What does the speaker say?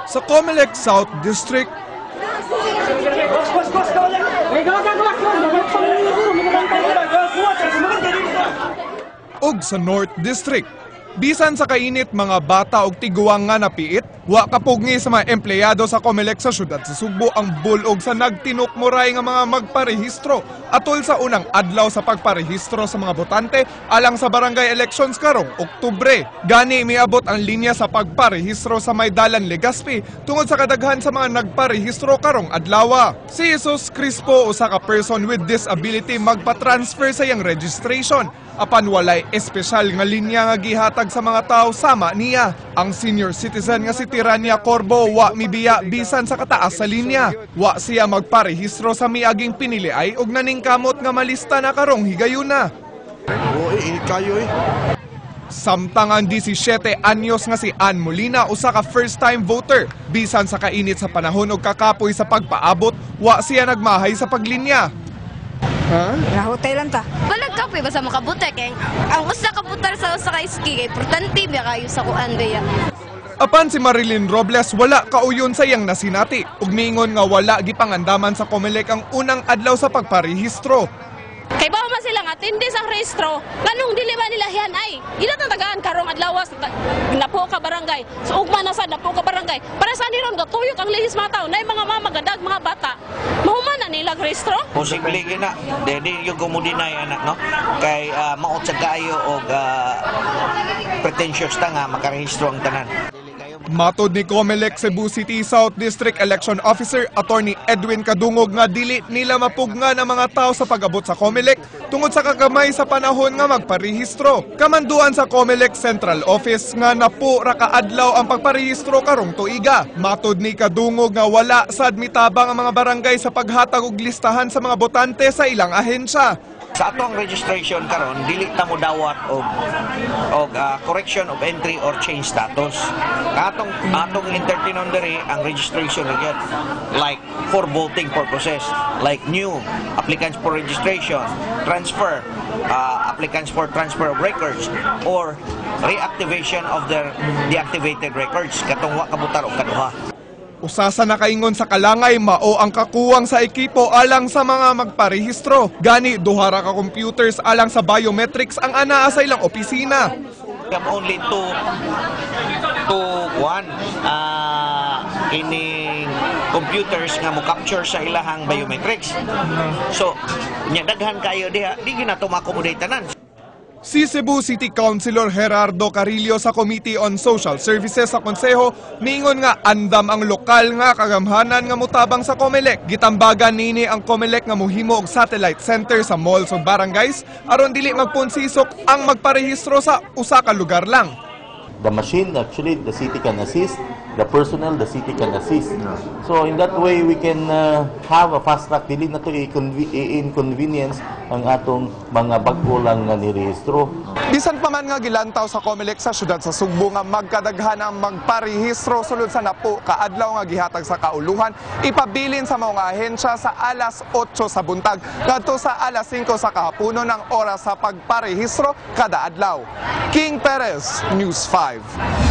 Sa Comelec South District ug sa North District. Bisan sa kainit, mga bata og tiguang nga napiit, wa kapugni sa mga empleyado sa Comelec sa syudad sa Sugbo ang bulog sa nagtinukmuray nga mga magparehistro atol sa unang adlaw sa pagparehistro sa mga botante alang sa barangay elections karong Oktubre. Gani miabot ang linya sa pagparehistro sa may dalan Legazpi tungod sa kadaghan sa mga nagparehistro karong adlawa. Si Jesus Crispo, usa ka person with disability, magpa-transfer sa iyang registration apan walay espesyal nga linya nga gihatag sa mga tao sama niya. Ang senior citizen nga si Tirania Corbo wa mibiya bisan sa kataas sa linya. Wa siya magparehistro sa miaging piniliay ug naningkamot nga malista na karong higayuna. Oo, eh, init kayo eh. Samtang ang 17 anyos nga si Ann Molina, usa ka first time voter, bisan sa kainit sa panahon ug kakapoy sa pagpaabot, wa siya nagmahay sa paglinya. Nahutay lang ta. Balag kapoy basta makabuta kay ang usa ka butar sa usa ka iski kay importante biya kayo sa kuan biya. Apan si Marilyn Robles wala kauyon sa iyang nasinati ug miingon nga wala gipangandaman sa Comelec ang unang adlaw sa pagparehistro. Kay bawo man sila nga atindi sa rehistro, nganong dili man nila hiyan ay ila ta tagaan karong adlaw sa napo ka barangay. So ugma na sa napo ka barangay. Para sa ni ron gatuyok ang lihis mga tao, nay mga mama gadag mga bata. Mahuman na nila ang rehistro. Posible gyud na. Di yung kumudinay anak, no, kay maot sa kaayo og pretentious ta nga makarehistro ang tanan. Matod ni Comelec Cebu City South District Election Officer Attorney Edwin Kadungog nga dili nila mapugnan ang mga tao sa pag-abot sa Comelec tungod sa kagamay sa panahon nga magparehistro. Kamanduan sa Comelec Central Office nga napo ra ka adlaw ang pagparehistro karong tuiga. Matod ni Kadungog nga wala sad mitabang ang mga barangay sa paghatag og listahan sa mga botante sa ilang ahensya. Sa atong registration karon, dili ta mo dawat og correction of entry or change status. Atong entertainon diri ang registration ra gyud. Like for voting purposes, like new applicants for registration, transfer, applicants for transfer of records or reactivation of their deactivated records katong wa kabutar og kaduha. Usa sa nakaingon sa kalangay mao ang kakuwang sa ekipo alang sa mga magparehistro. Gani duha ra ka computers alang sa biometrics ang anaa sa ilang opisina. We have only two one ining computers nga mo capture sa ilahang biometrics. So, nya daghan kayo diha, di gyud nato ma-accommodate tanan. Si Cebu City Councilor Gerardo Carillo sa Committee on Social Services sa Konseho niingon nga andam ang lokal nga kagamhanan nga mutabang sa Comelec. Gitambagan nini ang Comelec nga muhimo og satellite center sa malls ug barangays aron dili magpunsisok ang magparehistro sa usa ka lugar lang. The machine, actually, the city can assist. The personnel, the city can assist. So in that way, we can have a fast track. Dili na to i-inconvenience ang atong mga bag-o lang nga nirehistro. Bisan pa man nga gilantaw sa Comelec sa syudad sa Sugbo nga magkadaghan ang magparehistro sulod sa napo kaadlaw nga gihatag sa kauluhan, ipabilin sa mga ahensya sa alas 8 sa buntag ngadto sa alas 5 sa kahaponon ang oras sa pagparehistro kada adlaw. King Perez, News 5.